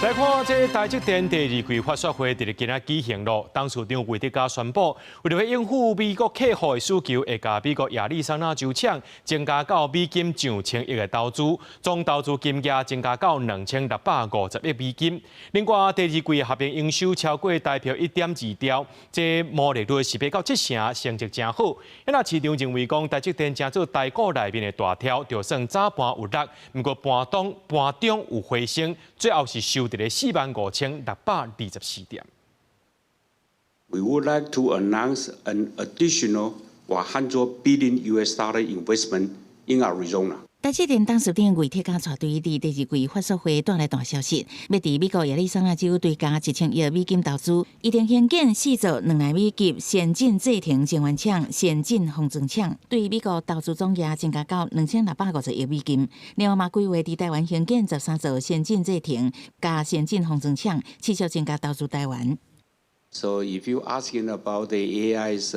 來看這台積電第二季法說會佇咧今仔舉行咯，董事長魏哲家宣布，為著欲應付美國客戶的需求，會共美國亞利桑那州廠增加到美金上千億的投資，總投資金額增加到2650億美金。另外，第二季合併營收超過台票1.2兆，這毛利率是8到7成，成績誠好。那市場認為講，台積電成做台股內面的大頭，就算早盤有落，毋過盤當盤中有回升，最後是收佇咧45,624點。 We would like to announce an additional 100 billion US dollar investment in Arizona. 台積電董事長魏哲家帶隊佇第二季法說會帶來大消息，欲佇美國亞利桑那州追加1000億美金投資，預定興建四座2納米級先進製程晶圓廠、先進封裝廠，對美國投資總額增加到2650億美金。另外嘛，規劃佇台灣興建13座先進製程佮先進封裝廠，持續增加投資台灣。 So if you asking about the AI's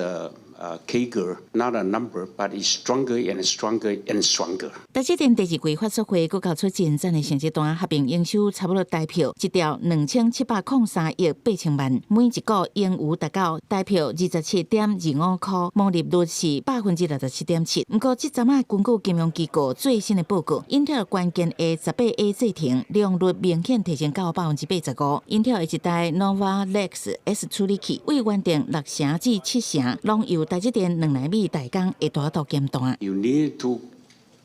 CAGR, not a number, but it's stronger and stronger and stronger. 台積電第二季法說會閣交出真讚的成績單，合併營收差不多台票1兆2703億8千萬，每一股盈餘達到台票27.25箍，毛利率是67.7%。毋過這陣仔根據金融機構最新的報告，英特爾關鍵的18A 製程良率明顯提升到85%。英特爾的一代 Nova Lax S 處理器為原定6成至7成，攏由台積電2納米代工會大幅減單。 You need to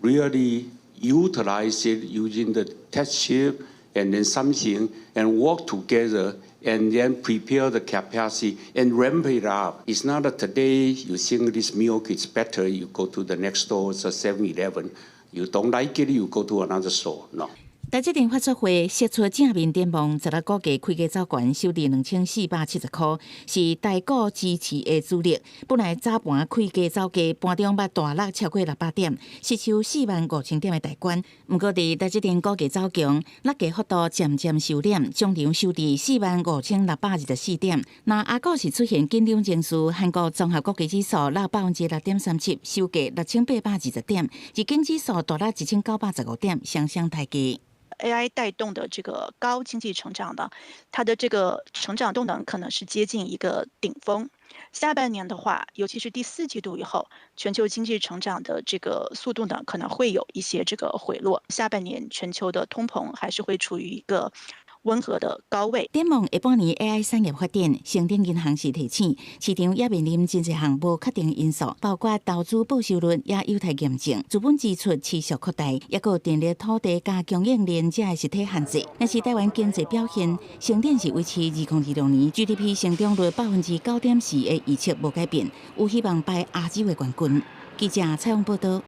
really utilize it using the test chip and then something and work together and then prepare the capacity and ramp it up. It's not that today you think this milk is better, you go to the next store, it's a 7-Eleven. You don't like it, you go to another store. No. 台積電法說會釋出正面展望，十六股價開低走懸，收佇2470箍，是台股支持的主力。本來早盤開低走低，盤中捌大落超過600點，失守45,000點的大關。毋過佇台積電股價走強，落價幅度漸漸收斂，終場收佇45,624點。那亞股是出現緊張情緒，韓國綜合國際指數落6.37%，收價6820點；日經指數大落1915點，雙雙刣低。 AI 帶動的這個高經濟成長的，它的這個成長動能可能是接近一個頂峰。下半年的話，尤其是第四季度以後，全球經濟成長的這個速度呢，可能會有一些這個回落。下半年全球的通膨還是會處於一個溫和的高位。展望下半年 AI 產業發展，盛頂銀行是提醒，市場也面臨真濟項無確定因素，包括投資報酬率也有待驗證，資本支出持續擴大，抑閣電力、土地佮供應鏈這的實體限制。若是台灣經濟表現，盛頂是維持2026年 GDP 成長率9.4%的預測無改變，有希望排亞洲的冠軍。記者採訪報導。